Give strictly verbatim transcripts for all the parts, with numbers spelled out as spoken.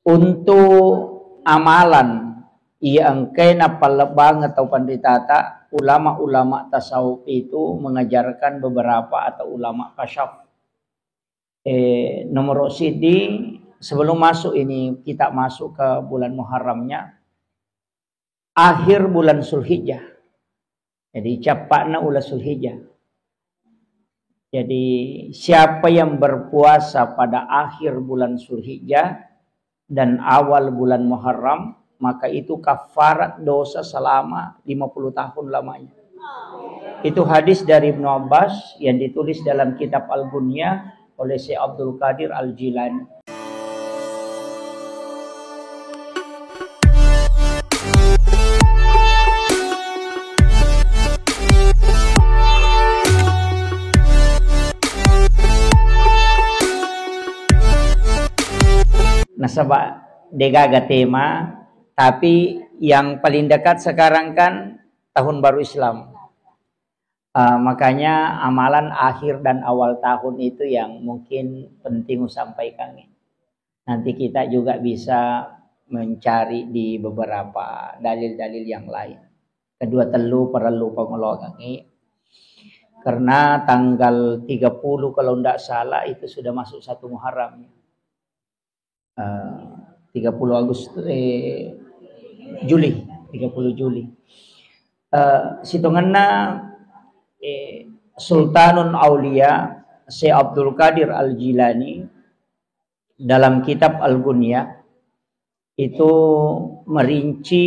Untuk amalan iya engkae napallebbangeng tau panritata, ulama-ulama tasawuf itu mengajarkan beberapa atau ulama kasyaf. Eh, nomor siddi, sebelum masuk ini, kita masuk ke bulan Muharramnya, akhir bulan Zulhijjah. Jadi, cappa'na ula Zulhijjah. Jadi, siapa yang berpuasa pada akhir bulan Zulhijjah dan awal bulan Muharram, maka itu kafarat dosa selama lima puluh tahun lamanya. Itu hadis dari Ibnu Abbas yang ditulis dalam kitab Al-Ghunyah oleh Syekh Abdul Qadir Al-Jilani. Nasaba degaga tema, tapi yang paling dekat sekarang kan tahun baru Islam. Eh, makanya amalan akhir dan awal tahun itu yang mungkin penting usampaikan. Nanti kita juga bisa mencari di beberapa dalil-dalil yang lain. Kedua tellu perlu pengologangi. Karena tanggal tiga puluh kalau ndak salah itu sudah masuk satu Muharram. Eh, tiga puluh Agustus, eh, Juli, tiga puluh Juli. Eh, sitongenna, eh, Sultanun Aulia Syekh Abdul Qadir Al-Jilani dalam kitab Al-Ghunyah itu merinci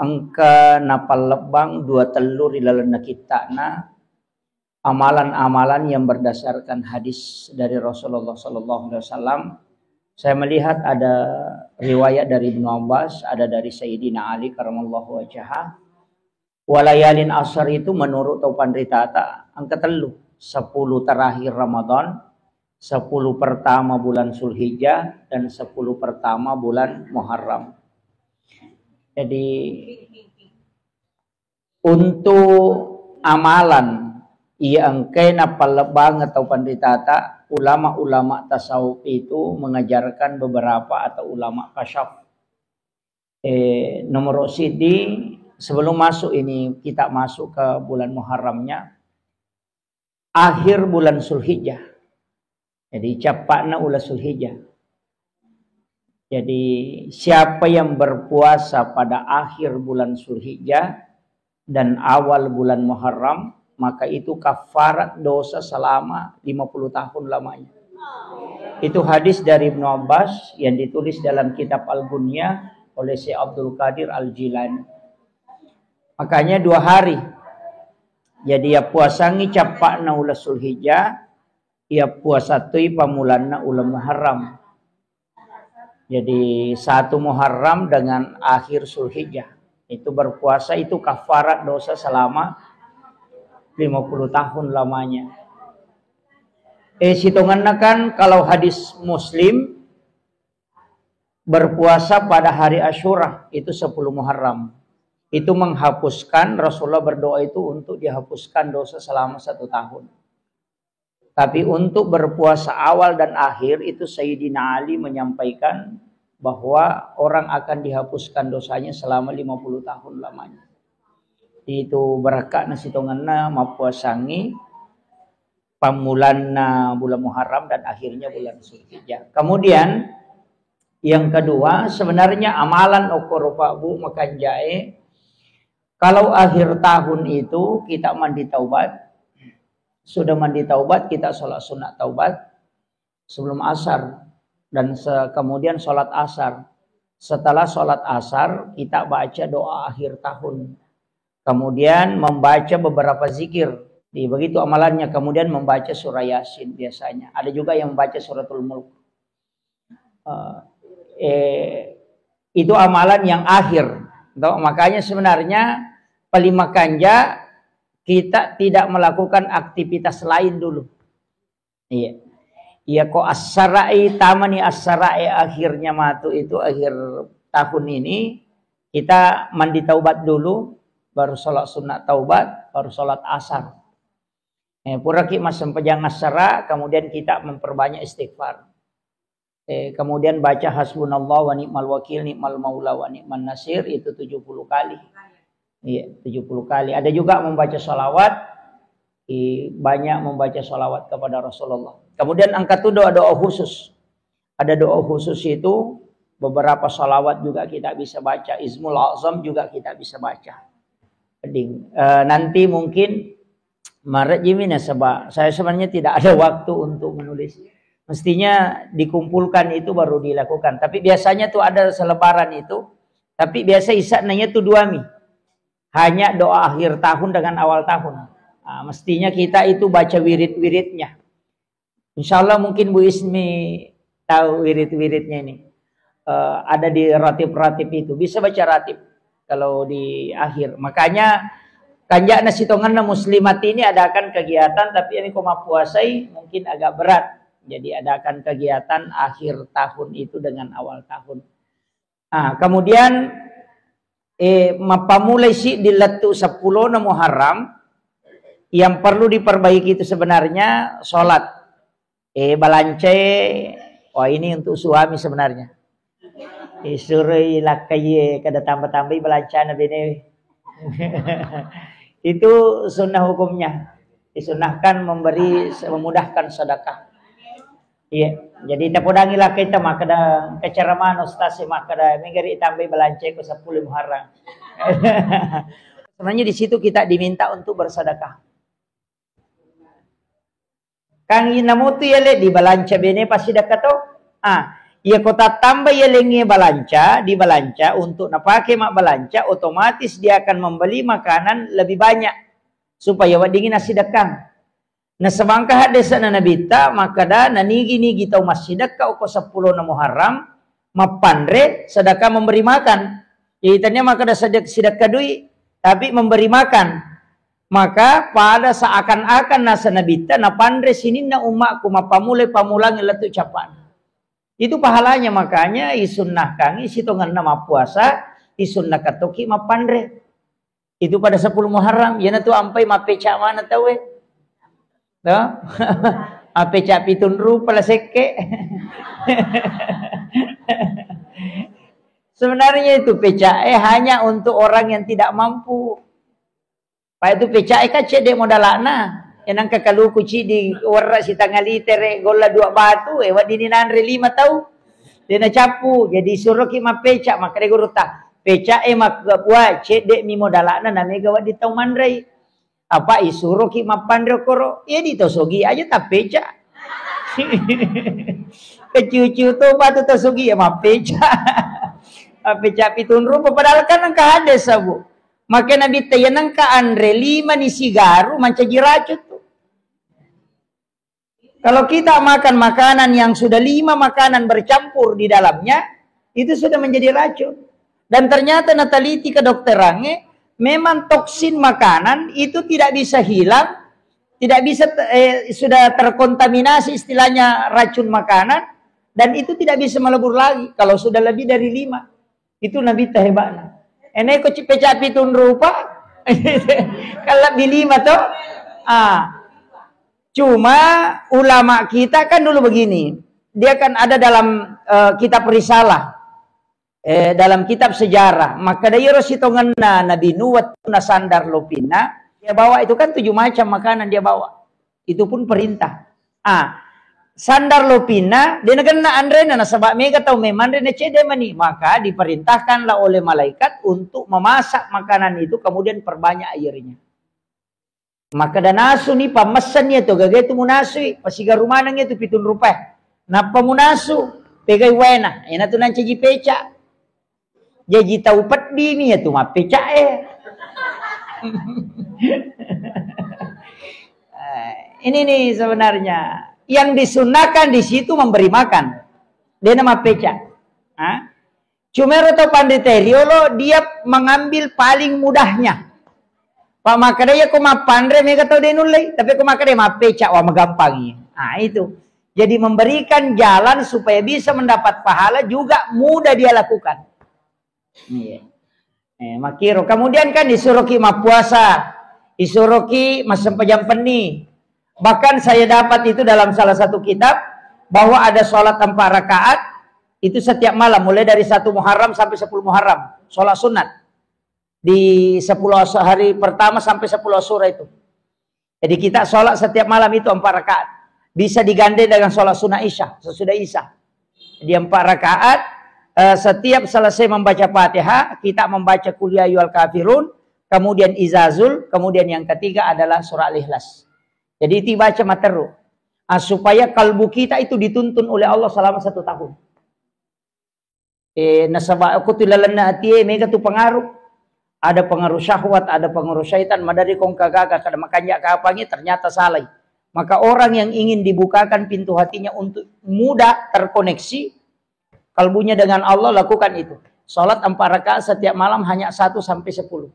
engka napallebbang dua tellu ri lalenna kitta'na amalan-amalan yang berdasarkan hadis dari Rasulullah sallallahu alaihi wasallam. Saya melihat ada riwayat dari Ibnu Abbas, ada dari Sayyidina Ali karamallahu wajhah. Walayalin asar itu menurut tau panritata engka tellu, sepuluh terakhir Ramadan, sepuluh pertama bulan Zulhijjah, dan sepuluh pertama bulan Muharram. Jadi, untuk amalan iya engkae napallebbangeng tau panritata, ulama-ulama tasawuf itu mengajarkan beberapa atau ulama kasyaf. Eh, nomor siddi, sebelum masuk ini, kita masuk ke bulan Muharramnya, akhir bulan Zulhijjah. Jadi, cappa'na ula Zulhijjah. Jadi, siapa yang berpuasa pada akhir bulan Zulhijjah dan awal bulan Muharram, maka itu kafarat dosa selama lima puluh tahun lamanya. Itu hadis dari Ibnu Abbas yang ditulis dalam kitab Al-Ghunyah oleh Syekh Abdul Qadir Al-Jilani. Makanya dua hari. Jadi, ya puasangi cappa'na ula Zulhijjah, iya puasa toi pammulanna uleng Muharram. Jadi, satu Muharram dengan akhir Zulhijjah. Itu berpuasa itu kafarat dosa selama lima puluh tahun lamanya. Eh, sitongenna kan kalau hadis Muslim, berpuasa pada hari Asyura, itu sepuluh Muharram. Itu menghapuskan, Rasulullah berdoa itu untuk dihapuskan dosa selama satu tahun. Tapi untuk berpuasa awal dan akhir itu Sayyidina Ali menyampaikan bahwa orang akan dihapuskan dosanya selama lima puluh tahun lamanya. Itu barakka'na sitongenna mappuasangi pammulanna bulan Muharram dan akhirnya bulan Zulhijjah. Kemudian yang kedua, sebenarnya amalan okkoro Pak Bu makanjae, kalau akhir tahun itu kita mandi taubat, sudah mandi taubat, kita sholat sunat taubat sebelum asar dan se- kemudian sholat asar. Setelah sholat asar, kita baca doa akhir tahun. Kemudian membaca beberapa zikir. Di begitu amalannya, kemudian membaca surah Yasin biasanya. Ada juga yang membaca suratul Mulk. Eh, eh, itu amalan yang akhir. Toh, makanya sebenarnya paling makanja kita tidak melakukan aktivitas lain dulu. Iya. Iya, ko assara'i, tamani assara'i akhirnya matu itu akhir tahun ini, kita mandi taubat dulu, baru sholat sunat taubat, baru sholat asar. Eh, puraki massempajang assara, kemudian kita memperbanyak istighfar. Eh, kemudian baca hasbunallah wa ni'mal wakil, ni'mal maula wa ni'man nasir, itu tujuh puluh kali. Iya, tujuh puluh kali. Ada juga membaca salawat, i-, banyak membaca salawat kepada Rasulullah. Kemudian angkat tuh doa-doa khusus. Ada doa khusus itu, beberapa salawat juga kita bisa baca, Ismul Azam juga kita bisa baca. Ding. Eh, nanti mungkin marejimi nasaba saya sebenarnya tidak ada waktu untuk menulis. Mestinya dikumpulkan itu baru dilakukan. Tapi biasanya tuh ada selebaran itu. Tapi biasa isa nanya tuh dua mi. Hanya doa akhir tahun dengan awal tahun. Nah, mestinya kita itu baca wirid-wiridnya. Insya Allah mungkin Bu Ismi tahu wirid-wiridnya ini. Eh, ada di ratib-ratib itu. Bisa baca ratib kalau di akhir. Makanya kanjana sitongenna muslimat ini adakan kegiatan, tapi ini kok mappuasai mungkin agak berat. Jadi adakan kegiatan akhir tahun itu dengan awal tahun. Ah, kemudian, eh, mappamulai siddi lettu seppulona Muharram, yang perlu diperbaiki itu sebenarnya sholat. Eh, balancai, wah, ini untuk suami sebenarnya. Disuroi lakkaie kada tambah-tambahi balancana bene. Itu sunnah hukumnya. Disunnahkan memberi, memudahkan sedekah. Iya, jadi tapodangi lakkaita makkeda, keceramah ustaz e makkeda, mega ri tambahi balancai ko seppulo Muharram. Sebenarnya di situ kita diminta untuk bersedekah. Kang inamo tu yale di balanca bene passidekka to. Ah, iya ko tattamba yalengnge balanca, di balanca untuk napake mabbalanca, otomatis dia akan membeli makanan lebih banyak supaya weddingi nassidekkang. Nasabangka haddese'na Nabitta makkeda, nanigi-nigi tau massidekka okko seppulona Muharram, mappanre, sedekah memberi makan. Jadi tania makkeda sedek-, sidekka dui, tapi memberi makan. Maka pada seakan-akan nasa Nabitta napanre sininna ummakku mappamulai pamulangi lettu cappa'na. Itu pahalanya, makanya isunnahkangi sitongenna mappuasa, isunnahkan toki mappanre. Itu pada sepuluh Muharram, iyanatu ampai mappeca mana tauwe. No? Mappeca pitung rupa la sekke. Sebenarnya itu pecae hanya untuk orang yang tidak mampu. Pak itu pecae kan cedde modalana. Enang kakaluku cidi warra sitanga litere golla dua batu, eh, weddini nanre lima tau. Dena cappu, jadi suroki mappeca, makkeda gurutta. Pecae makkua cedde mi modalana na mega wedding tau manrei. Apa isuroki mappanre koro, iya di to sogi aja tappeca. Keciu-ciu to batu to sogi ya mappeca. Mappeca pitung rupa, padahal kan engka hadis, Bu. Maka Nabitta, iya nengka anre lima ni sigaru mancaji racun tu. Kalau kita makan makanan yang sudah lima makanan bercampur di dalamnya, itu sudah menjadi racun. Dan ternyata nateliti kedokterannya, memang toksin makanan itu tidak bisa hilang, tidak bisa te-, eh, sudah terkontaminasi istilahnya racun makanan, dan itu tidak bisa melebur lagi kalau sudah lebih dari lima. Itu Nabitta hebatna. Ene ko ci peca pitung rupa, kan lebih lima to. Ah. Cuma ulama kita kan dulu begini. Dia kan ada dalam, eh, kitab Risalah. Eh, dalam kitab sejarah. Maka da iyaro sitongenna Nabi Nuh wettu nasandar lopinna, dia bawa itu kan tujuh macam makanan dia bawa. Itu pun perintah. Ah, sandar lopinna, de nagenna anrena, nasaba mega tau memanre na cedde mani. Maka diperintahkanlah oleh malaikat untuk memasak makanan itu, kemudian perbanyak airnya. Makkeda nasuni, pammessenni tu, gaga tu munasui, pasigaru maneng tu pitung rupae. Nappa munasu, pegai waena, ena tu nancaji peca. Jaji tau peddimi ya tu mappecae. Eh, ini nih sebenarnya yang disunahkan di situ memberi makan. Dia nama peca. Hah? Cuma ero tau panrita riolo, dia mengambil paling mudahnya. Pak makkeda iya ko mappanre mega tau de nullei, tapi ko makkeda mappeca, wah, magampangi. Ah, itu. Jadi memberikan jalan supaya bisa mendapat pahala juga mudah dia lakukan. Iya. Eh, makkiro. Kemudian kan disuruhki mappuasa, disuruhki massempajang penni. Bahkan saya dapat itu dalam salah satu kitab, bahwa ada sholat empat rakaat itu setiap malam, mulai dari satu Muharram sampai sepuluh Muharram, sholat sunat di sepuluh Asy-, hari pertama sampai sepuluh Asyura itu. Jadi kita sholat setiap malam itu empat rakaat. Bisa digandeng dengan sholat sunnah Isya, sesudah Isya. Di empat rakaat, eh, setiap selesai membaca Fatihah, kita membaca Qul ya ayyuhal kafirun, kemudian Izazul, kemudian yang ketiga adalah surah Al-Ikhlas. Jadi itu baca matteru. Ah, supaya kalbu kita itu dituntun oleh Allah selama satu tahun. Eh, nasaba okko tu lalenna atie mega tu pengaruh. Ada pengaruh syahwat, ada pengaruh syaitan, madari kong kagaga kada makanja kapangi ternyata salai. Maka orang yang ingin dibukakan pintu hatinya untuk mudah terkoneksi kalbunya dengan Allah, lakukan itu. Sholat empat rakaat setiap malam hanya satu sampai sepuluh.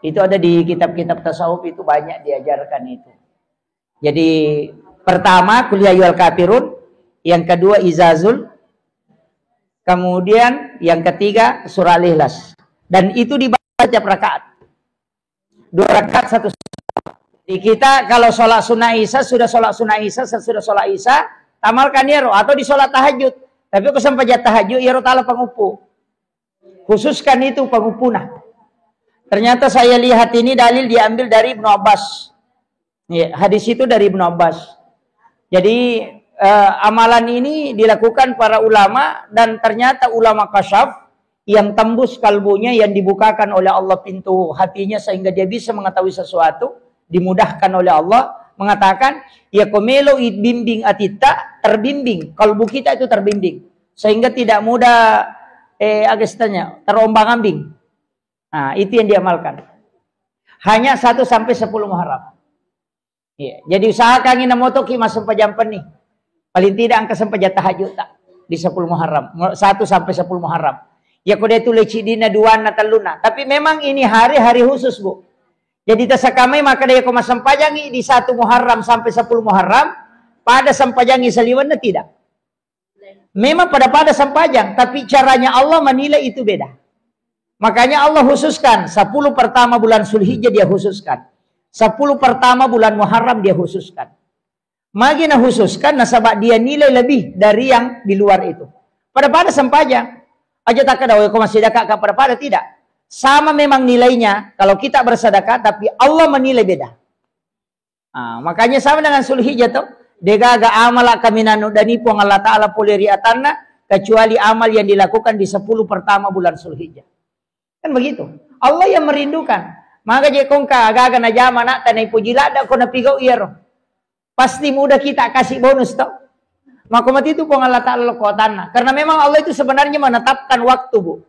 Itu ada di kitab-kitab tasawuf, itu banyak diajarkan itu. Jadi pertama Qul ya ayyuhal kafirun, yang kedua Izazul, kemudian yang ketiga surah Al-Ikhlas. Dan itu dibaca tiap rakaat. Dua rakaat satu. Di kita kalau sholat sunnah Isya, sudah sholat sunnah Isya, sesudah sholat Isya, tamalkan iyaro atau di sholat tahajud. Tapi aku sempat tahajud, iyaro tala panguppu. Khususkan itu pangupuna. Ternyata saya lihat ini dalil diambil dari Ibnu Abbas. Ya, hadis itu dari Ibnu Abbas. Jadi, eh, amalan ini dilakukan para ulama dan ternyata ulama kasyaf yang tembus kalbunya, yang dibukakan oleh Allah pintu hatinya sehingga dia bisa mengetahui sesuatu, dimudahkan oleh Allah, mengatakan, "Ya komelo bimbing atitta, terbimbing, kalbu kita itu terbimbing." Sehingga tidak mudah, eh, agestanya, terombang-ambing. Nah, itu yang diamalkan. Hanya satu sampai sepuluh Muharram. Iya, jadi usahakan ini motoki massempajang penni. Paling tidak engka sempajang tahajud tak di sepuluh Muharram, satu sampai sepuluh Muharram. Ya kode itu lecidina duanna telluna. Tapi memang ini hari-hari khusus, Bu. Jadi tasakamai maka dia ko massempajangi di satu Muharram sampai sepuluh Muharram, pada sempajangi saliwenna tidak. Memang pada-pada sempajang, tapi caranya Allah menilai itu beda. Makanya Allah khususkan sepuluh pertama bulan Zulhijjah, dia khususkan sepuluh pertama bulan Muharram, dia khususkan. Magi na khususkan nasaba dia nilai lebih dari yang di luar itu. Pada-pada sempajang. Aja tak ada, "Oh, kau masih dekat, pada-pada," tidak. Sama memang nilainya kalau kita bersedekah, tapi Allah menilai beda. Ah, makanya sama dengan Zulhijjah to. Degaga amala kaminang nuddani Puang Allah Ta'ala pole ri atanna, kecuali amal yang dilakukan di sepuluh pertama bulan Zulhijjah. Kan begitu. Allah yang merindukan. Maka je kongka agaga najama nak tanai puji ladda ko napigau iyaro. Pasti mudah kita kasih bonus to. Maka mati itu Puang Allah Ta'ala lo kotanna. Karena memang Allah itu sebenarnya menetapkan waktu, Bu.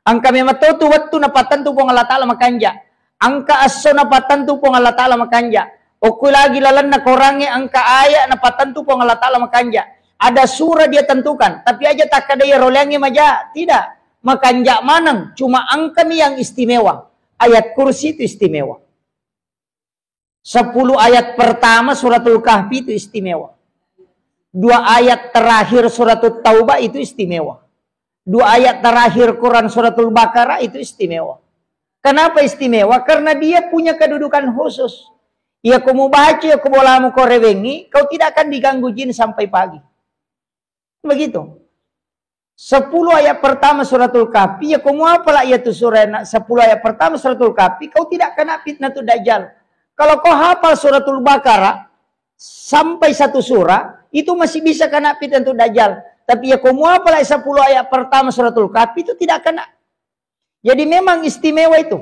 Engka memang to tu wettu napattentu Puang Allah Ta'ala makanja. Engka esso napattentu Puang Allah Ta'ala makanja. Okko lagi lalenna korangnge engka ayat napattentu Puang Allah Ta'ala makanja. Ada surah dia tentukan, tapi aja takkada iya roleangnge maja. Tidak. Makanja maneng, cuma engkami yang istimewa. Ayat kursi itu istimewa. Sepuluh ayat pertama Suratul Kahfi itu istimewa. Dua ayat terakhir Suratul Taubah itu istimewa. Dua ayat terakhir Quran Suratul Baqarah itu istimewa. Kenapa istimewa? Karena dia punya kedudukan khusus. Ya, kau mau baca, ya, kau bolamu, kau rewengi, kau tidak akan diganggu jin sampai pagi. Begitu. Sepuluh ayat pertama Suratul Kahfi, ya, kau mau apa lah, ya, tu surah, nak, sepuluh ayat pertama Suratul Kahfi, kau tidak kena fitnah tu Dajjal. Kalau kau hafal Suratul Baqarah sampai satu surah, itu masih bisa kena fitnah tu Dajjal. Tapi ya, kau mau apa lah, sepuluh ayat pertama Suratul Kahfi itu tidak kena. Jadi memang istimewa itu.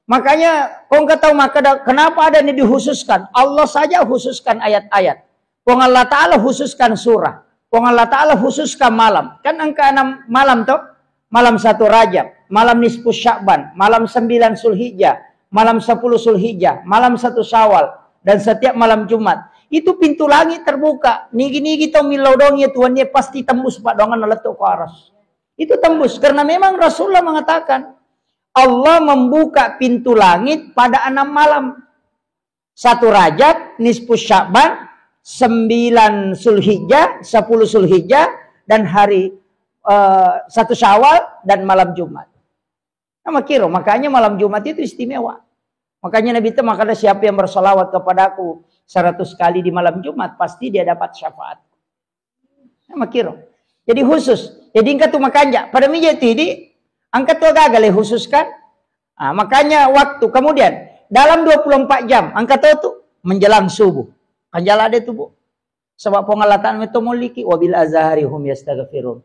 Makanya kau nggak tahu maka da-, kenapa ada ini dikhususkan. Allah saja khususkan ayat-ayat. Puang Allah Ta'ala khususkan surah. Puang Allah Ta'ala khususkan malam. Kan engka enam malam toh. Malam satu Rajab, malam nisfu Sya'ban, malam sembilan Zulhijjah, malam sepuluh Zulhijjah, malam satu Syawal, dan setiap malam Jumat. Itu pintu langit terbuka. Nigi-nigi tau millau doang ya Tuhan, ya pasti tembus paddoangan lettu ko aras. Itu tembus. Karena memang Rasulullah mengatakan, Allah membuka pintu langit pada enam malam. Satu Rajab, nisfu Sya'ban, sembilan Zulhijjah, sepuluh Zulhijjah, dan hari, eh, satu Syawal, dan malam Jumat. Nah, makiro, makanya malam Jumat itu istimewa. Makanya Nabi itu makanya, "Siapa yang bersalawat kepadaku seratus kali di malam Jumat, pasti dia dapat syafaat. Nah, makiro. Jadi khusus. Jadi engka tu makanja. Pada mija tu idi, engka tu gagal ya khusus kan? Ah, makanya waktu kemudian dalam dua puluh empat jam engka tu tu menjelang subuh. Kanjala de tu, Bu. Sebab Puang Allah Ta'ala metto molliki, "Wabil azhari hum yastaghfirun."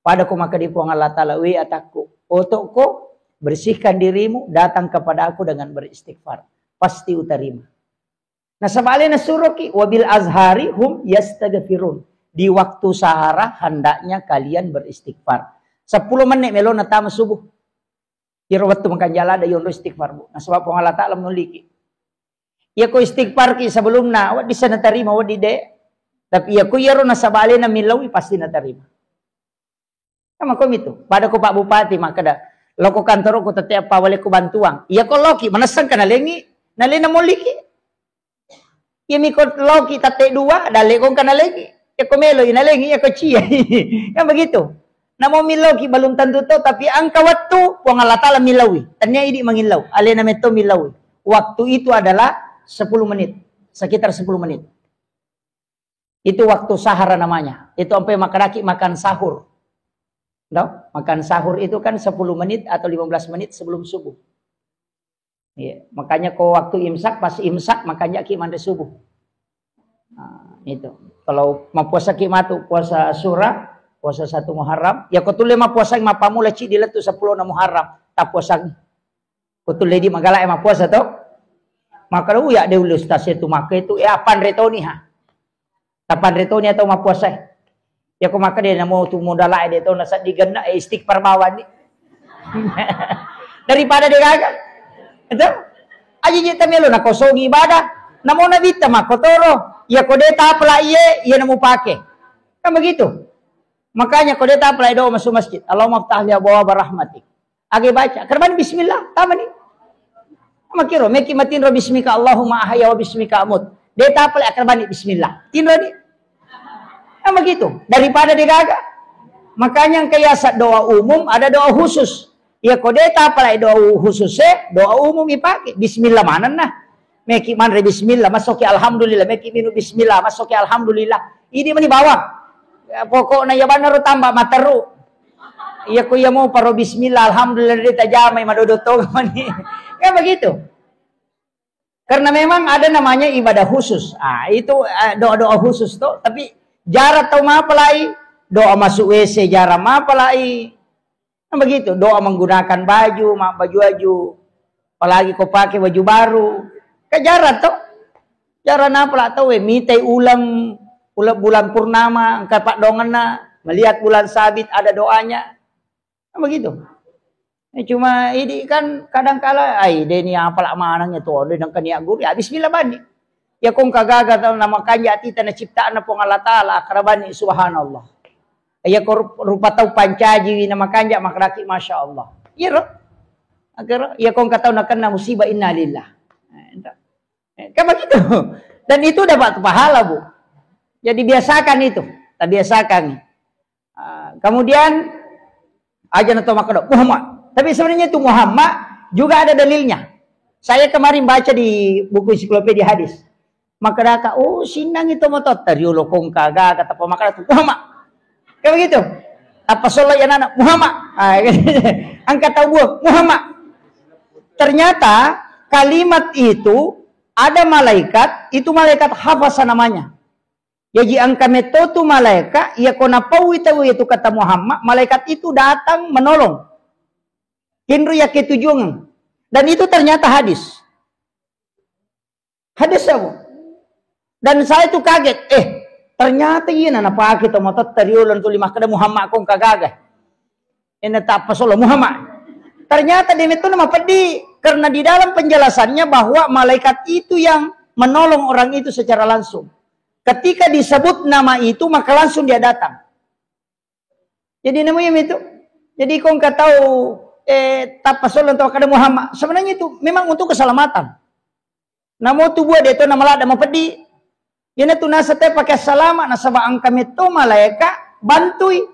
Pada ko maka di Puang Allah Ta'ala, "We atakku, otokko, bersihkan dirimu, datang kepada aku dengan beristighfar. Pasti utarima." Nasaba alena suroki, "Wabil azhari hum yastaghfirun." Di waktu sahara hendaknya kalian beristighfar. Sepuluh menit melo natama subuh. Iyaro wettu makanjala ada yonro istighfar, Bu. Nasaba Puang Allah Ta'ala muliki. Iya ko istighfar ki sebelumna, wedding sa natarima, wedding de. Tapi iya ko iyaro nasaba alena millaui, pasti natarima. Sama komi tu. Pada ko Pak Bupati makkeda, "Loko kantoroku tette apa wale ku bantuang." Iya ko loki, manesseng ka nalengi, nalena molliki. Iya mi ko loki tette dua, dalle ko engka nalengi. Iya ko melo i nalengi, iya ko cia. Kan begitu. Namo milloki belum tentu to, tapi engka wettu Puang Allah Ta'ala millaui. Tania idi mangillau, alena metto millaui. Waktu itu adalah sepuluh menit, sekitar sepuluh menit. Itu waktu sahara namanya. Itu sampai makanaki makan sahur. Tau? Makan sahur itu kan sepuluh menit atau lima belas menit sebelum subuh. Iya, makanya ko waktu imsak, pas imsak, makanya ki manre subuh. Nah, itu. Kalau mapuasa ki matu, puasa Asyura, puasa satu Muharram, ya ko tulle mapuasa mapamula ci di lettu sepuluh na Muharram, tapuasang. Ko tulle di magala e mapuasa to? Maka uya de ulle ustaz itu maka itu, ya panre toni ha. Tapanre toni atau mapuasa. Ya ko maka de namo tu modala de to nasaddi genna, eh, istighfar bawani. Daripada de gaga. Itu? Aja je tamelo na kosong ibadah. Namo nabitta makotoro. Ya ko de tapela iye, iya namu pake. Kan begitu. Makanya ko de tapela doa masuk masjid. Allahumma ftah li abwaaba rahmatik. Age baca, karbani bismillah, tamani. Makiro, meki matinro bismika Allahumma ahya wa bismika amut. De tapale karbani bismillah. Tinro ni. Nah, begitu. Daripada de gaga. Makanya engka yasa doa umum, ada doa khusus. Ya ko de tapale doa khusus e, doa umum ipake. Bismillah manenna. Meki manre bismillah, masoki alhamdulillah, meki minum bismillah, masoki alhamdulillah. Ini mani bawang. Ya, pokokna ya banaro tambah materu. Iya ko iya mo paro bismillah, alhamdulillah, de tajamai madodo to mani. Kan begitu. Karena memang ada namanya ibadah khusus. Ah, itu, eh, doa-doa khusus to. Tapi jarang tau mapalai doa masuk W C, jarang mapalai. Kan begitu, doa menggunakan baju, ma-, baju-baju. Apalagi ko pake baju baru. Kan jarang to. Jarang apa lah tau, eh, mitai uleng, uleng bulan purnama, engka paddongenna, melihat bulan sabit ada doanya. Kan begitu. Eh, cuma idi kan kadang kala, ai, de ni apa lah maneng itu, de nengka niat guru, ya bismillah bani. Ya kong kagaga tau nama kanja tita na ciptaan Puang Allah Ta'ala, akrabani subhanallah. Iya ko rup-, rupa tau pancaji wi na makanja makraki, masya Allah. Iya ro. Akhirnya, iya ko engka tau nakenna musibah, innalillah. Nah, ento. Eh, kan begitu. Dan itu dapat pahala, Bu. Jadi biasakan itu. Kita biasakan. Ah, kemudian, aja na to makkeda Muhammad. Tapi sebenarnya itu Muhammad juga ada dalilnya. Saya kemarin baca di buku ensiklopedia hadis. Makkedaka, "Oh, sinnang itu mototta riolo kongka gaga tappa makkeda tu Muhammad." Kan begitu? Apa sholat ya anak Muhammad? Ah, angkat tahu buah Muhammad. Ternyata kalimat itu ada malaikat, itu malaikat hafasa namanya. Jaji engka metto tu malaikat, iya ko napaui tau itu kata Muhammad, malaikat itu datang menolong. Kinru ya ketujuan. Dan itu ternyata hadis. Hadis, Bu. Dan saya itu kaget, eh, ternyata iya na napake to matotta riolo tuli makkeda Muhammad kong kagaga. Ena tappa solo Muhammad. Ternyata dia itu nama peddi karena di dalam penjelasannya bahwa malaikat itu yang menolong orang itu secara langsung. Ketika disebut nama itu, maka langsung dia datang. Jadi namanya itu. Jadi kong katau, eh, tappa solo atau kada Muhammad. Sebenarnya itu memang untuk keselamatan. Namo tu buah dia tu nama lada mapeddi. Ina tu nasa te pakai salama nasaba engka metto malaika bantui.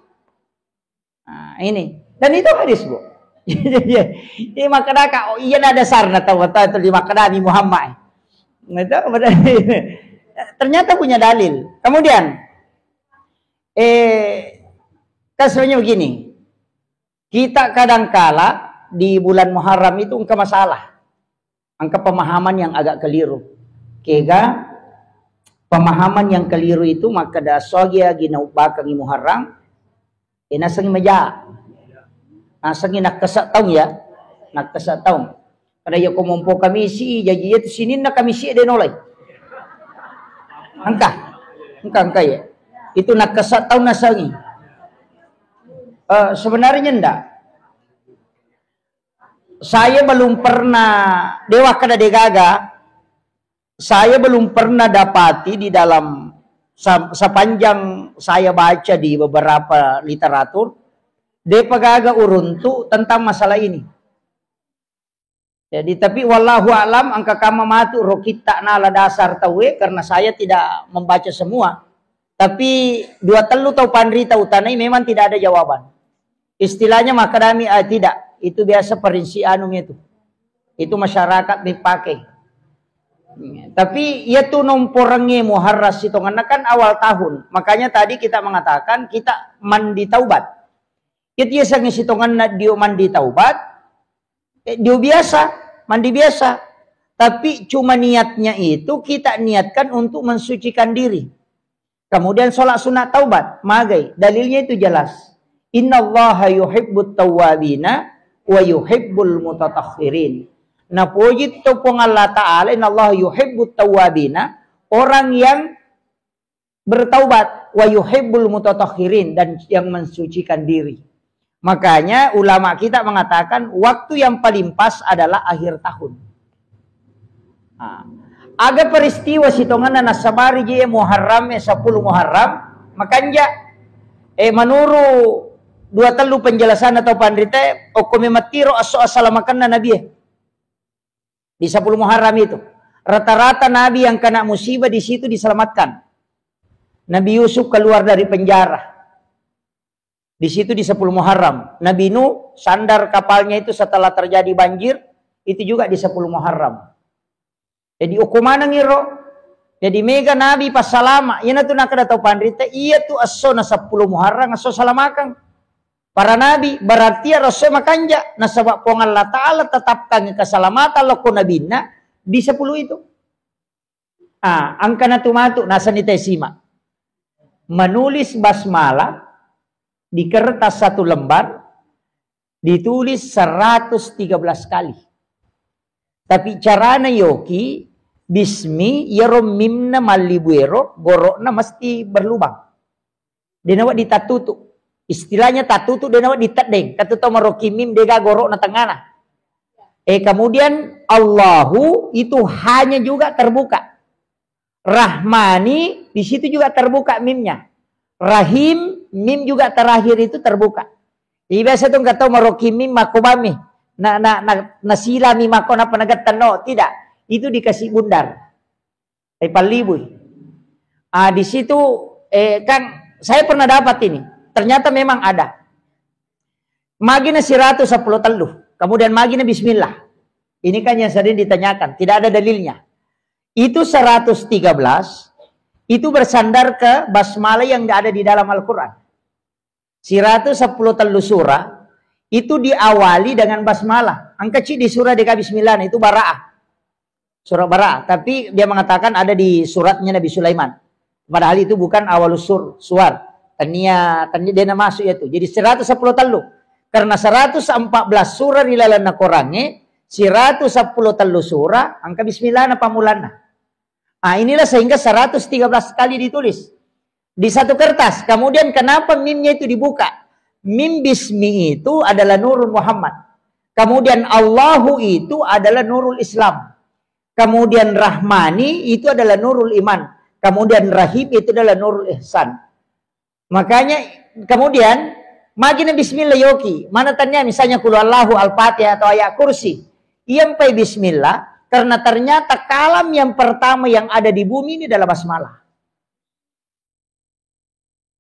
Nah, ini. Dan itu hadis, Bu. Iya, iya. Iya, makkedaka, oh, iya, ada dasarna tau, tau itu di makkedani Muhammad. Nah, itu benar. Ternyata punya dalil. Kemudian, eh, kan sebenarnya begini, kita kadangkala di bulan Muharram itu engka masalah, engka pemahaman yang agak keliru. Kega pemahaman yang keliru itu, maka da sogi agi naubbakangi Muharram, eh, nasengi maja, nasengi nakkasa taung ya, nakkasa taung. Kada iya ko mompo Kamisi, jaji iya tu Sininna Kamisi de nolai. Engka, engka, engka ya. Itu nakkasa taung nasengi. Eh, sebenarnya ndak. Saya belum pernah, dewa kada degaga, saya belum pernah dapati di dalam sa-, sepanjang saya baca di beberapa literatur, depa gaga uruntu tentang masalah ini. Jadi, tapi wallahu alam, engka kamma matu ro kitta nala dasar tauwe, karena saya tidak membaca semua. Tapi dua tellu tau panrita utanai memang tidak ada jawaban. Istilahnya makadami, ah, tidak. Itu biasa prinsip anu itu. Itu masyarakat dipakai. Tapi iya tu nomporengnge Muharram sitongenna kan awal tahun. Makanya tadi kita mengatakan kita mandi taubat. Iya tu yasengnge sitongenna dio mandi taubat, eh, dio biasa, mandi biasa. Tapi cuma niatnya itu kita niatkan untuk mensucikan diri. Kemudian sholat sunat taubat, magai. Dalilnya itu jelas. Innallaha yuhibbut tawwabina wa yuhibbul mutatahhirin. Napoji to Puang Allah Ta'ala, innallaha yuhibbut tawwabina, orang yang bertaubat, wa yuhibbul mutatahhirin, dan yang mensucikan diri. Makanya ulama kita mengatakan waktu yang paling pas adalah akhir tahun. Nah, aga peristiwa sitongenna nassabari je Muharram, eh, sepuluh Muharram, makanja, eh, menuru dua tellu penjelasan atau panrita, okko memettiro asso assalamakenna Nabi, eh. Di sepuluh Muharram itu. Rata-rata nabi yang kena musibah di situ diselamatkan. Nabi Yusuf keluar dari penjara. Di situ di sepuluh Muharram. Nabi Nuh sandar kapalnya itu setelah terjadi banjir, itu juga di sepuluh Muharram. Jadi, okko maneng iro. Jadi, mega nabi passalama. Iyanatu nakkeda tau panrita, iya tu esso na sepuluh Muharram, esso salamakeng para nabi, berarti ero esso makanja, nasaba Puang Allah Ta'ala tetapkan keselamatan lokko nabinna di sepuluh itu. Ah, engkana tu matu, nasenni te simak. Menulis basmalah di kertas satu lembar ditulis seratus tiga belas kali. Tapi carana yoki, bismi, iyaro mimna mallibuero, goro'na mesti berlubang. De nawedding tattutu. Istilahnya tattutu de nawedding teddeng. Katu tau maroki mim dega goro'na tengana. Eh, kemudian Allahu itu hanya juga terbuka. Rahmani, di situ juga terbuka mimnya. Rahim, mim juga terakhir itu terbuka. Jadi biasa tu engka tau maroki mim makko bami. Na, na, na, nasilami makko napa nagettenno. Tidak. Itu dikasih bundar. Eh, pallibui. Ah, di situ, eh, kan saya pernah dapat ini. Ternyata memang ada. Magina siratu seppulo tellu. Kemudian magina bismillah. Ini kan yang sering ditanyakan. Tidak ada dalilnya. Itu seratus tiga belas, itu bersandar ke basmalah yang ada di dalam Al-Quran. Siratu seppulo tellu surah, itu diawali dengan basmalah. Engka ci di surah deka bismillah, itu Bara'ah. Surah Bara'ah. Tapi dia mengatakan ada di suratnya Nabi Sulaiman. Padahal itu bukan awalus sur-, suwar. Tania, tania dia masuk itu. Jadi siratu seppulo tellu. Karena seratus empat belas surah di lalanna Korangnge, siratu seppulo tellu surah, engka bismillah na pamulanna. Ah, inilah sehingga seratus tiga belas kali ditulis di satu kertas. Kemudian kenapa mimnya itu dibuka? Mim bismi itu adalah Nurul Muhammad. Kemudian Allahu itu adalah Nurul Islam. Kemudian Rahmani itu adalah Nurul Iman. Kemudian Rahim itu adalah Nurul Ihsan. Makanya kemudian magina bismillah yoki. Mana tanya misalnya Qul Huwallahu, Al-Fatihah atau ayat kursi. Iya mpai bismillah karena ternyata kalam yang pertama yang ada di bumi ini adalah basmalah.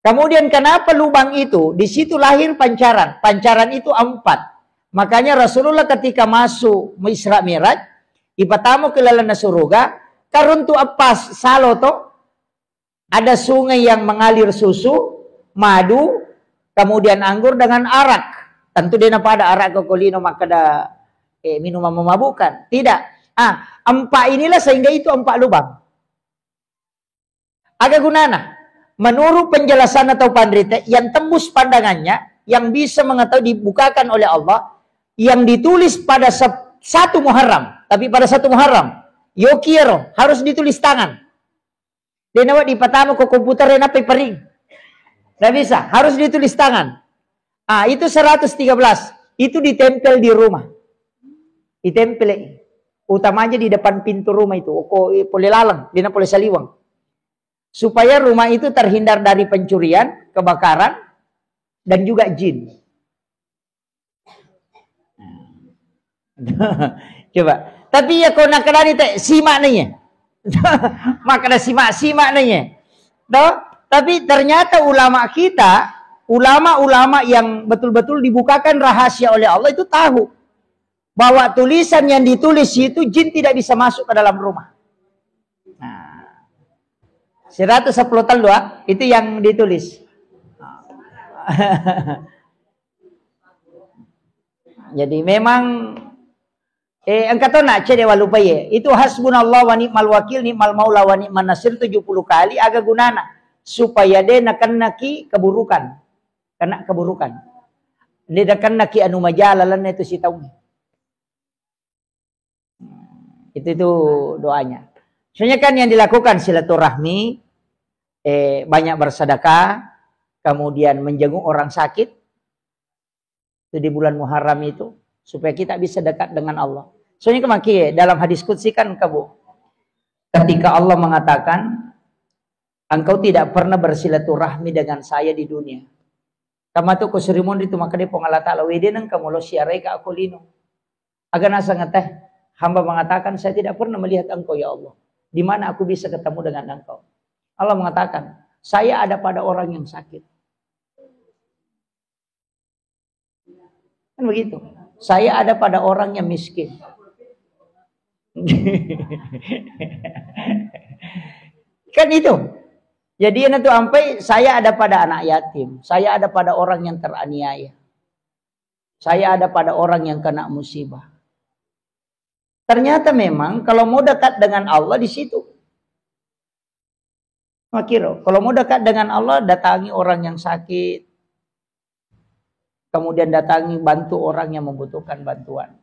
Kemudian kenapa lubang itu? Di situ lahir pancaran. Pancaran itu empat. Makanya Rasulullah ketika masuk Isra Mi'raj, ipatamu ke lalanna suruga, Karuntu eppa salo to, ada sungai yang mengalir susu, madu, kemudian anggur dengan arak. Tentu de' napada arak ko lino makkeda, eh, minuman memabukkan. Tidak. Ah, empat inilah sehingga itu empat lubang. Aga gunana? Menurut penjelasan atau pandrite, yang tembus pandangannya, yang bisa mengetahui dibukakan oleh Allah, yang ditulis pada sep-, satu Muharram, tapi pada satu Muharram, yokiero harus ditulis tangan. De' nawedding dipatama ko komputer, de' nappa iparing. Nggak bisa, harus ditulis tangan. Ah, itu seratus tiga belas. Itu ditempel di rumah. Ditempel, eh. Utamanya di depan pintu rumah itu. Ko, eh, pole laleng, de' na pole saliweng. Supaya rumah itu terhindar dari pencurian, kebakaran, dan juga jin. Coba. Tapi iya ko nakkedani te, simak naiye. Makkeda simak, simak naiye. Toh? Tapi ternyata ulama kita, ulama-ulama yang betul-betul dibukakan rahasia oleh Allah itu tahu bahwa tulisan yang ditulis itu jin tidak bisa masuk ke dalam rumah. Nah, seratus sepuluh tellu, ah, itu yang ditulis. Jadi memang, eh, engka to na cede' walupai, eh. Itu hasbunallah wa ni'mal wakil, ni'mal maula wa ni'man nasir tujuh puluh kali, aga gunana? Supaya de' nakennaki keburukan. Kena keburukan. De' nakennaki anu maja lalenna itu sitaungnge. Itu, itu doanya. Soalnya kan yang dilakukan silaturahmi, eh, banyak bersedekah, kemudian menjenguk orang sakit, itu di bulan Muharram itu, supaya kita bisa dekat dengan Allah. Soalnya kemarin dalam hadis qudsi kan, Kabu, ketika Allah mengatakan, "Engkau tidak pernah bersilaturahmi dengan saya di dunia." Kama tu ko surimonri tu makkeda Puang Allah Ta'ala, "Wede nengka molo siaraika ko lino." Aga naseng teh, hamba mengatakan, "Saya tidak pernah melihat engkau, ya Allah. Di mana aku bisa ketemu dengan engkau?" Allah mengatakan, "Saya ada pada orang yang sakit." Kan begitu. "Saya ada pada orang yang miskin." Kan itu. Jadi, itu ampai, "Saya ada pada anak yatim, saya ada pada orang yang teraniaya, saya ada pada orang yang kena musibah." Ternyata memang kalau mau dekat dengan Allah di situ. Makiro, kalau mau dekat dengan Allah, datangi orang yang sakit, kemudian datangi, bantu orang yang membutuhkan bantuan.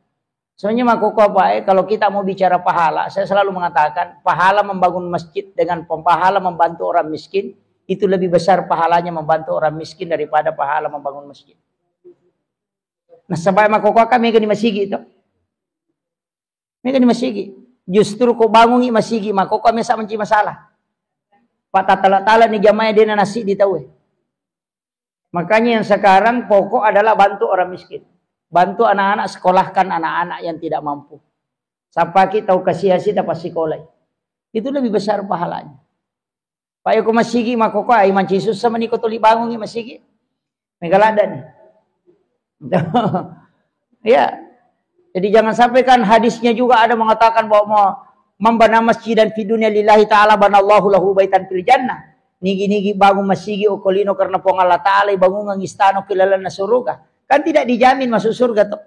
Sebenarnya makkokko apa, eh, kalau kita mau bicara pahala, saya selalu mengatakan, pahala membangun masjid dengan pem-, pahala membantu orang miskin, itu lebih besar pahalanya membantu orang miskin daripada pahala membangun masjid. Nasaba makkokko kami gini masigi itu. Mega ni masigi. Justru ko bangungi masigi, makkokko mesa menci masalah. Pak tatala-tala ni jamaah dena nasi di tauwe. Makanya yang sekarang pokok adalah bantu orang miskin. Bantu anak-anak, sekolahkan anak-anak yang tidak mampu. Sappaki tau kasiasi tapasikolai. Itu lebih besar pahalanya. Pak, yako masigi makkokko, ai manci sussa mani ko tuli bangungi masigi. Mega ladda ni. Ya. Jadi jangan sampai kan hadisnya juga ada mengatakan bahwa mau, "Man bana masjidan fid dunya lillahi ta'ala banallahu lahu baitan fil jannah." Nigi-nigi bangun masigi okko lino karena Puang Allah Ta'ala, bangungan istana ki lalenna suruga. Kan tidak dijamin masuk surga to.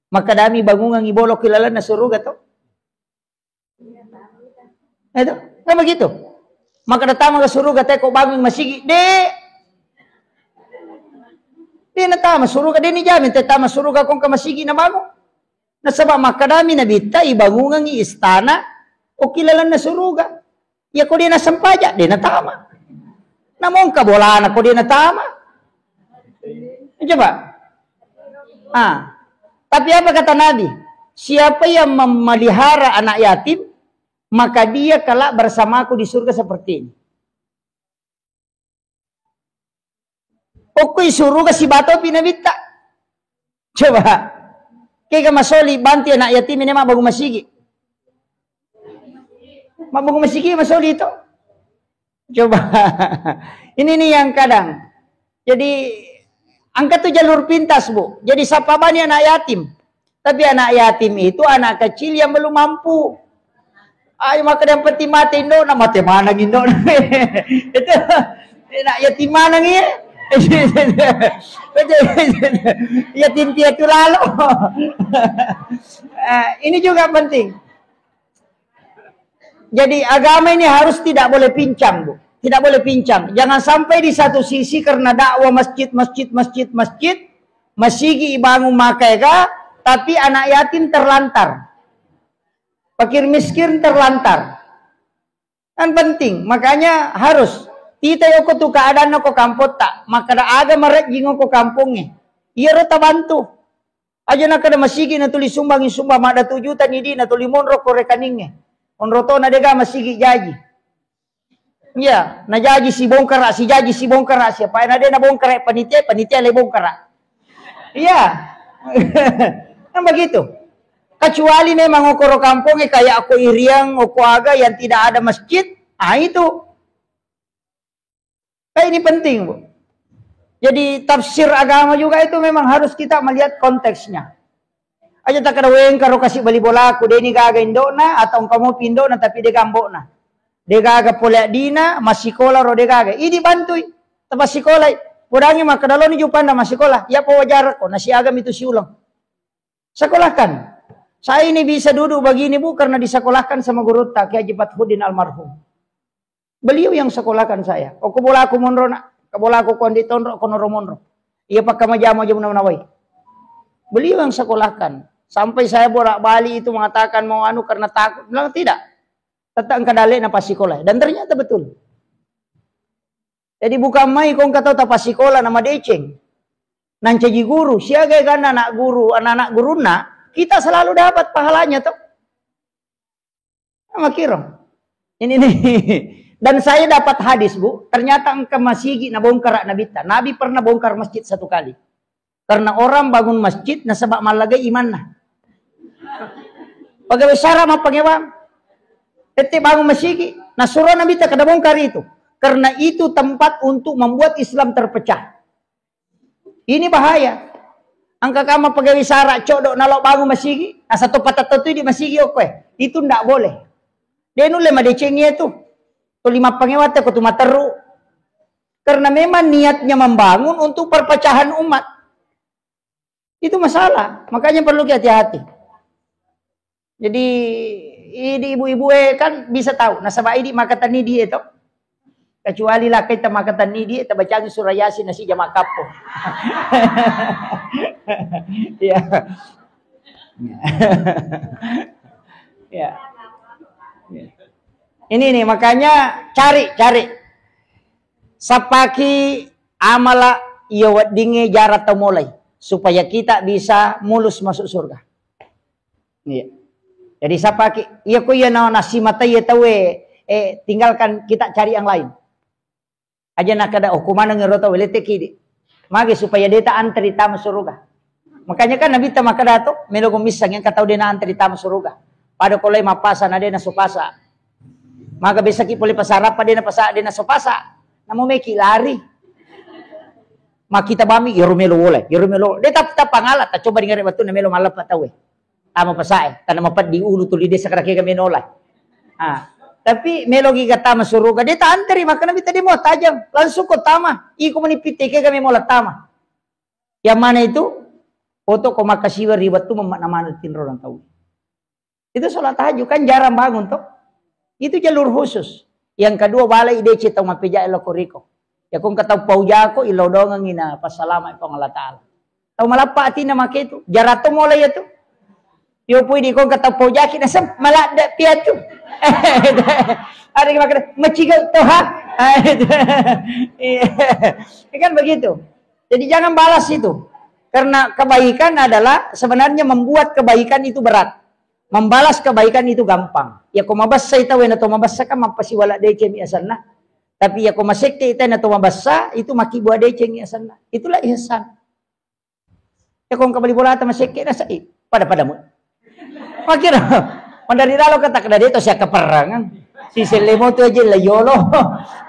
Maka dami bangungan ibolo ki lalenna suruga to. Itu, kan begitu. Maka datang ke suruga teko bangun masigi, de. De natama suruga, de ni jamin te tama suruga kong ke masigi na bangun. Nasaba makkadami Nabitta, ibangungengngi istana okki lalenna suruga. Iya ko de nasempaja, de natama. Namongka bolana ko de natama. Coba. Ah. Tapi apa kata Nabi? Siapa yang memelihara anak yatim, maka dia kelak bersamaku di surga seperti ini. Okkoi suruga sibatopi Nabitta. Coba. Kega masoli bantu anak yatim ini mabbangun masigi. Mabbangun masigi masoli itu. Coba. Ini nih yang kadang. Jadi, angka tu jalur pintas, Bu. Jadi, sapa bani anak yatim. Tapi anak yatim itu anak kecil yang belum mampu. Ayo, maka yang penting mate indona, mate maneng indona. Itu, enak yatim maneng, iya. Yatim piatu lalo. Eh, ini juga penting. Jadi, agama ini harus tidak boleh pincang, Bu. Tidak boleh pincang. Jangan sampai di satu sisi karena dakwah masjid, masjid, masjid, masjid, masigi ibangun maka ega, tapi anak yatim terlantar. Fakir miskin terlantar. Kan penting, makanya harus. Tita yoko tu keadaan ko kampotta, makkada aga marejjing ko kampongnge. Iyaro tabantu. Aja nakkada masigi natuli sumbangi sumbang maddatu juta ni di natuli monro ko rekeningnge. Onro to na dega masigi jaji. Iya, najaji si bongkara, si jaji si bongkara, siapa na de nabongkara panitia, panitia le bongkara. Iya. Kan begitu. Kecuali memang okoro kampongnge kayak oko Iriang, oko aga yang tidak ada masjid, ah itu. Eh, ini penting, Bu. Jadi tafsir agama juga itu memang harus kita melihat konteksnya. Aja takkada wengkaro kasi bali bolaku, deni gaga indokna atau engka mopi indokna tapi de gambokna. De gaga pole addina, massikola ro de gaga. Idi bantui, tapasikolai. Podangi makkada loni jupanna massikola, iya pawajarakko, nasiagami tu siuleng. Sekolahkan. Saya ini bisa duduk begini, Bu, karena disekolahkan sama gurutta, Kiai Haji Fathuddin almarhum. Beliau yang sekolahkan saya. Okko bolaku monro, nak. Ke bolaku kondi tonro, konoro monro. Iya pakka majamu aja menawai. Beliau yang sekolahkan. Sampai saya bolak-balik itu mengatakan mau anu karena takut. Bilang tidak. Tetap engka dalekna pasikola. Dan ternyata betul. Jadi bukan mai kong kata tapasikola nama deceng. Nancaji guru, siaga ganna anak guru, anak-anak gurunna, kita selalu dapat pahalanya toh. Makiro. Ini nih. Dan saya dapat hadis, Bu, ternyata engka masigi nabongkara Nabitta. Nabi pernah bongkar masjid satu kali. Karena orang bangun masjid nasaba mallagai imanna. Pegawai sara mappangewang. Tette bangun masigi, nasuro Nabitta kada bongkar itu. Karena itu tempat untuk membuat Islam terpecah. Ini bahaya. Engka kama pegawai sara codok nalo bangun masigi, asal to patatto tu di masigi okko eh. Itu ndak boleh. De nulle madecengi itu. Tuli mappangewang te ko tu materru. Karena memang niatnya membangun untuk perpecahan umat. Itu masalah. Makanya perlu ki hati-hati. Jadi, idi ibu-ibu eh kan bisa tahu. Nasaba idi makatenni die to. Kecuali lakkaita makatenni die, tabacangi surah Yasin nasi jama kappo. Iya. Iya. Iya. Ini nih, makanya cari, cari. Sappaki amala iya weddingnge jara tau molai, supaya kita bisa mulus masuk surga. Iya. Jadi sappaki, iya ko iya na, nasimatai iya tauwe, eh, tinggalkan, kita cari yang lain. Aja nakkeda, "Oh, kumaneng ero tau, leteki di." Magi supaya deta antri tama suruga. Makanya kan Nabitta makkeda to, melo gumissang engka tau dena antri tama suruga. Pada kolai mappasa na dena sopasa. Maka besaki pole pasarappa dena pasa, dena sopasa. Namo meki lari. Makita bami, iyaro melo wolai, iyaro melo. De tap-, tapangala, ta coba dingare wettunna melo malleppa tauwe. Tama pasae, tana mapeddi ulu tuli desa kada kega menola. Ah, tapi melo giga tama suruga, de ta antri, makkeda Nabitta de mo tajang, langsung ko tama, iko mani pitte kega memola tama. Yang mana itu? Oto ko makkasiwa ri wettu memmakna maneng tinrona tau. Itu sholat tahajud kan jarang bangun toh. Itu jalur khusus. Yang kedua, balai dece tau mappeja lo koriko. Ya kong katau paujako, ilodongengi na passalama Puang Allah Ta'ala. Tau malappa atinna make tu. Jarato mola ya tu. Yo pui di kong katau paujaki nasem maladda piatu. Ada yang makan macigel toha. Iya. Kan begitu. Jadi jangan balas itu. Karena kebaikan adalah sebenarnya membuat kebaikan itu berat. Membalas kebaikan itu gampang. Ya ko mabessa ita wena to mabessa kan mappasiwala deceng mi asanna. Tapi ya ko masekke ita na to mabessa itu makkibua deceng mi asanna. Itulah ihsan. Ya ko engka bali bolata masekke na sai. Pada-pada mu. Makkiro. Mandari lalo kata kada de to siakka perrangan. Si sellemo tu aja la yolo.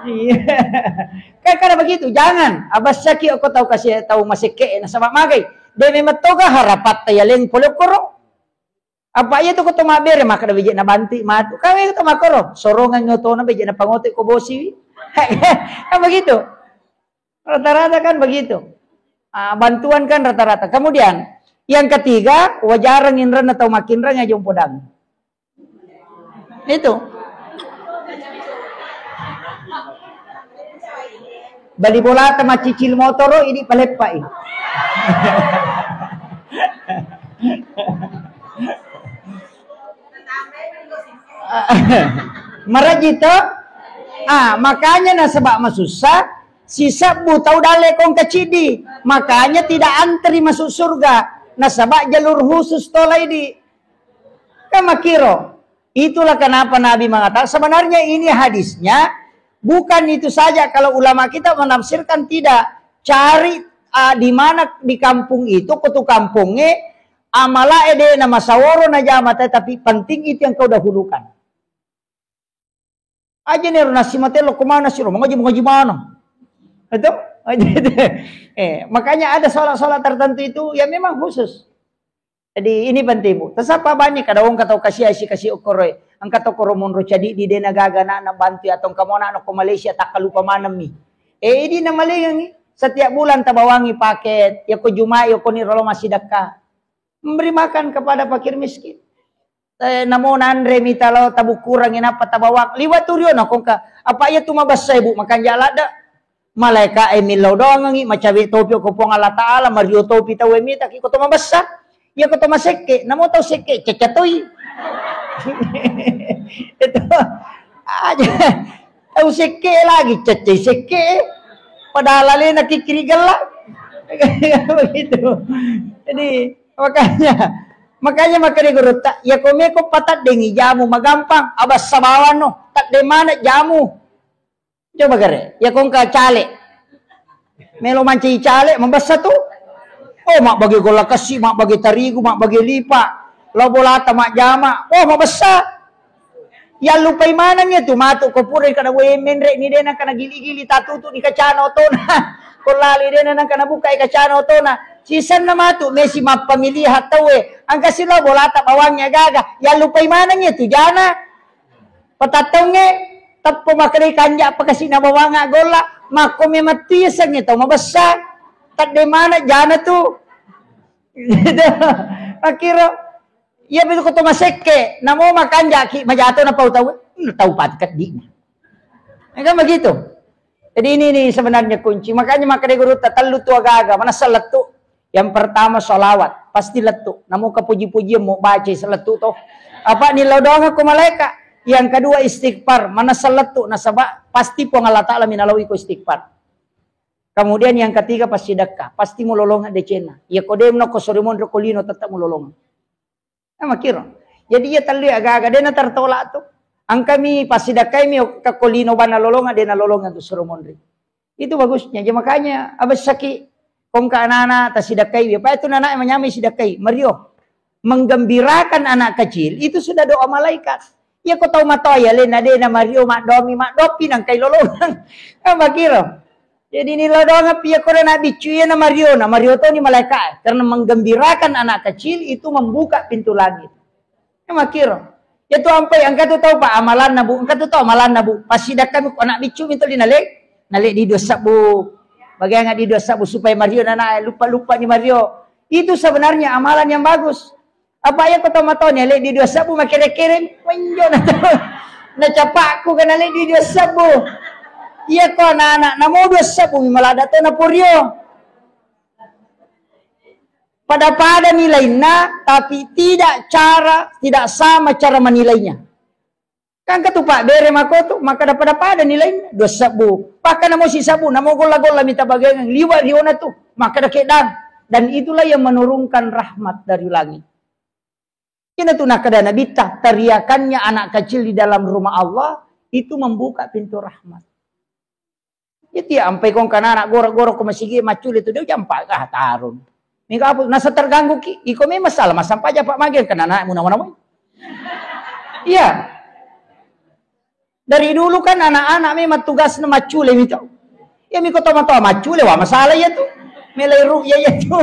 Iya. Kan kada begitu. Jangan. Abassaki ko tau kasi tau masekke na sama magai. De memang toga harapatta yaleng pole koro. Apa iya tu ko to mabbere, maka da beje na bantu matu. Kawe to makoro, sorongan ngotona beje na pangote ko bosiwi. Kan begitu. Rata-rata kan begitu. Ah, bantuan kan rata-rata. Kemudian, yang ketiga, wajarang inrenna tau makinrang aja umpodang. Itu. Bali bolata maccicil motoro, ini paleppai. Maraji to? Ah, makanya nasaba masussa, sisebbu tau dalle kongka cidi. Makanya tidak antri masuk surga. Nasaba jalur khusus tolai di. Kan makiro. Itulah kenapa Nabi mengatakan, sebenarnya ini hadisnya bukan itu saja. Kalau ulama kita menafsirkan tidak, cari, ah, di mana di kampung itu, kutu kampungnge, amala ede na masaworo na jama, tetapi penting itu yang kau dahulukan. Aja nero nasi mate lo kemana siro, mengaji, mengaji mana? Itu? Eh, makanya ada sholat-sholat tertentu itu ya memang khusus. Jadi ini penting, Bu. Tasappa banni kada wong katau kasi asi kasi okkoroi. Engka to koro monro cadi di dena gaga na na bantu atau engka mona no ko Malaysia takkalupa manemmi. Eh, idi na malengengi. Setiap bulan tabawangi paket, ya ko Jumat, ya ko ni rolo masih dekka. Memberi makan kepada fakir miskin. Eh, namo nanre mita lao tabukurangi nappa tabawang. Liwa tu rio na kongka. Apa iya tu mabessa ibu makan jala da. Malaika e millau doangengi, macawe topi ko Puang Allah Taala, mario topi tau e mita ki ko to mabessa. Iya ko to masekke, namo tau sekke, cecca toi. Itu aja. Tau sekke lagi, cecce sekke. Padahal alena kikiri gella. Begitu. Jadi, makanya, makanya makanya gurutta, ya ko meko pataddengi jamu magampang, abassa bawang no, tadde mana jamu. Coba gare, ya kongka cale. Melo mancaji cale, mabessa tu. Oh, mabbage golla kessi, mabbage tarigu, mabbage lipa. Lao bolata majjama. Oh, mabessa. Yallupai maneng iya tu matu ko pura kada we menre ni dena kana gili-gili tatutu di kacana otona. Ko lali dena nang kana buka i kacana otona. Sisenna matu mesi mappamiliha tauwe. Angka silo bolata bawangnge gaga. Yallupai maneng iya tu jana. Patattaungnge teppo makkedai kanja pakasina bawanga golla. Makko memang tu yasengnge tau mabessa. Tadde mana jana tu. Gitu. Makkiro, iya betul ko to masekke, namo makanjaki, majato na pau tau, hmm, tau patikaddi. Ya kan begitu. Jadi ini nih sebenarnya kunci. Makanya makkeda gurutta tellu tu agaga, manessa lettu. Yang pertama salawat, pasti lettu. Namo kapuji-pujian mau baca selettu to. Apa ni lao doang aku malaika. Yang kedua istighfar, manessa lettu nasaba pasti Puang Allah Taala minaloi ko istighfar. Kemudian yang ketiga passidekka, pasti mulolongeng decenna. Iya ko de' nokko sori monro ko lino tetap mulolongeng. Eh, makkiro. Jadi iya tellu aga-aga de' natertolak tu. Engkami passidekkaimi okka ko lino bana lolongeng de' nalolongeng tu soro monri. Itu bagusnya. Jadi makanya abessaki kongka anak-anak tasidekkai. Apa itu anak manyamai sidekkai. Mario. Menggembirakan anak kecil itu sudah doa malaikat. Iya ko tau matoa ya lena de' na mario maddomi maddopi nangkai lolongeng. Eh, makkiro. Jadi ni lao doang api iya koro na biccu iya na mario, na mario to ni malaika. Karena menggembirakan anak kecil itu membuka pintu langit. Ya makkiro. Ya tu ampai engka tu tau pa amalanna bu, engka tu tau amalanna bu. Pasidakkan anak biccu minta di nale, nale di dua sebbu. Bagaimana di dua sebbu supaya mario nana lupa-lupa ni mario. Itu sebenarnya amalan yang bagus. Apa iya ko tomatoa ni, ale di dua sebbu makkere-kere, menjo na to. Na capakku kan ale di dua sebbu. Iya ko anak-anak, namo dua sebbu mi malada to na porio. Pada-pada nilainna, tapi tidak cara, tidak sama cara menilainya. Kan ketupak bere mako tu, maka pada-pada nilai dua sebbu. Bahkan namo si sebbu, namo golla-golla minta bagian liwat riona tu, maka ada kedang. Dan itulah yang menurunkan rahmat dari langit. Kena tu nakada Nabitta, teriakannya anak kecil di dalam rumah Allah itu membuka pintu rahmat. Jadi ampai kong kanana goro-goro ko masigi maccule tu de' jampa ah tarung. Mika apa nasa terganggu ki, iko memang salah masampaja pak magi kanana muna-muna. Iya. Dari dulu kan anak-anak memang tugasna maccule mito. Ya miko tomatoa maccule wa masalah ya tu. Melai ru'ya ya tu.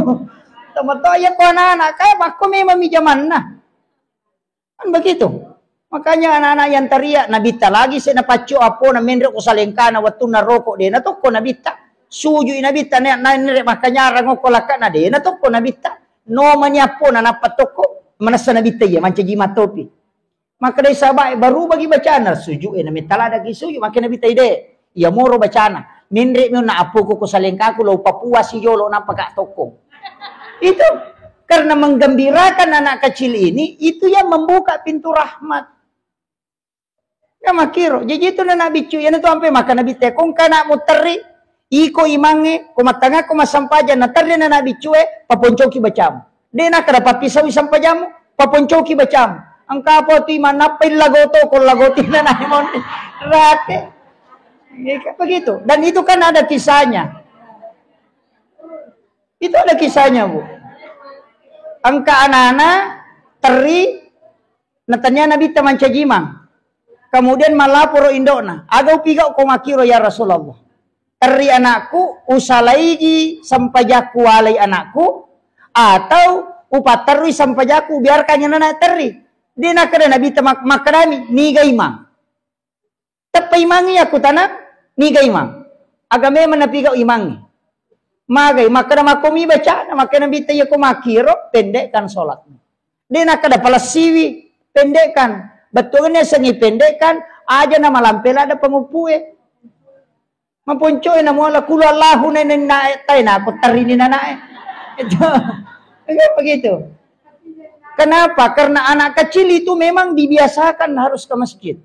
Tomatoa ya ko anak-anak kaya makko memang mi jamanna. Kan begitu. Makanya anak-anak yang teriak, Nabitta lagi se napaccio appona menre ko salengkana wettunna roko de natokko Nabitta. Sujui Nabitta ne, na, nere makkanyarang okko lakkana de natokko Nabitta. No mani appona nappa tokko, manessa Nabitta iya mancaji mattopi. Makkedai sahabat, baru bagi bacana sujud e, na metta ladaki sujud, makkeda Nabitta ide. Iya moro bacana. Menre mi onna appoko ko salengkaku lo papuasi jolo nappa ka tokko. Itu karena menggembirakan anak kecil ini, itu yang membuka pintu rahmat. Ya makkiro. Jaji itu nana biccu, ya natu ampe maka Nabitta, kongka anakmu terri, iko imangnge, ko mattangakko massampajang, na terri nana biccu e, paponcoki bacamu. De nakkeda pappisaui sampajammu, paponcoki bacamu. Engka apa tu imang nappai lagoto, ko lagotina na imang rate. Ya, kan begitu. Dan itu kan ada kisahnya. Itu ada kisahnya, Bu. Engka anana terri, natanya Nabitta mancaji imang. Kemudian malaporo indokna, aga upigau ko makkiro ya Rasulullah. Terri anakku, usalaigi sempajakku walai anakku, atau upatterui sempajakku biarkan nana terri. De nakkeda Nabitta mak-, makkedami, niga imang. Teppa imangngi akkutana, niga imang? Aga memang napigau imangngi? Magai, makkeda makkomi bacana, makkeda Nabitta iya ko makkiro, pendekkan sholatmu. De nakkeda palessiwi, pendekkan. Bettuanna sengi pendekkan, aja na malampe ladde panguppue. Maponcoe na muala kulu Allahu nenenna e, tai na ko terrini nanae. Itu. Enggak begitu. Kenapa? Karena anak kecil itu memang dibiasakan harus ke masjid.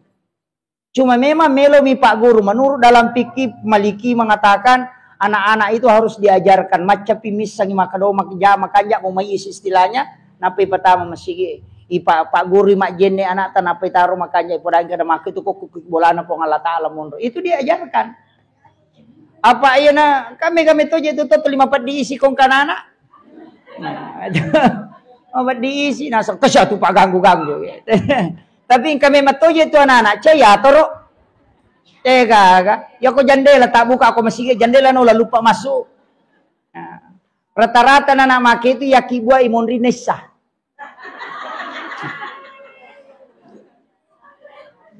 Cuma memang melomi Pak Guru, menurut dalam fikih Maliki mengatakan anak-anak itu harus diajarkan, maccapi missangi makado makja makanja mo mai istilahnya, nappa ipatama masigi. Ipa Pak Guru majjenne anakta nappa itaro makanja, ipodangi kada makku itu kok bolana Puang Allah Taala monro. Itu diajarkan. Apa iya na kami kami toje itu to lima peddi isi kong kanana. Nah, itu. Apa diisi nasang kesatu Pak ganggu-ganggu. Tapi engka memang toje tu anak-anak, cai atoro. Eh, gaga. Ya ko jandela tak buka, ko masigi jandela no lalu lupa masuk. Nah, rata-rata anak make itu yaki buah imonri nessa.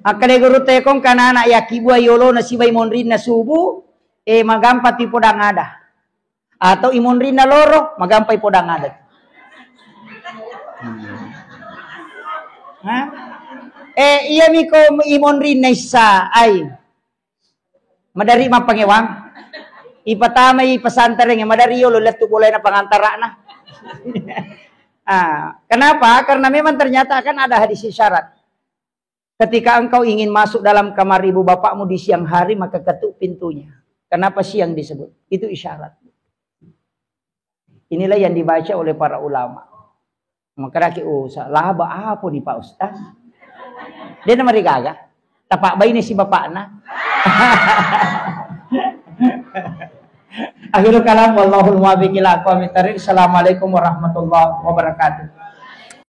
Akkeda guru tekong kana anak yaki buah yolo na sibai monrinna subuh, eh, magampa ti podang ada. Atau imonrinna loro, magampai podang adat. Hmm. Hah? Eh, iya miko imonrinna issa, ai. Madari mappangewang. Ipatamai pesantren, madari yolo lettu bolena pangantarana. Ah, kenapa? Karena memang ternyata kan ada hadis isyarat. Ketika engkau ingin masuk dalam kamar ibu bapakmu di siang hari, maka ketuk pintunya. Kenapa siang disebut? Itu isyarat. Inilah yang dibaca oleh para ulama. Makaraki, oh, sa-, laba apa nih, Pak Ustaz? Dia nama gaga. Tapak bayi nih si bapakna. Akhirul kalam, wallahul muwaffiq ila aqwamit thariq. Assalamualaikum warahmatullahi wabarakatuh.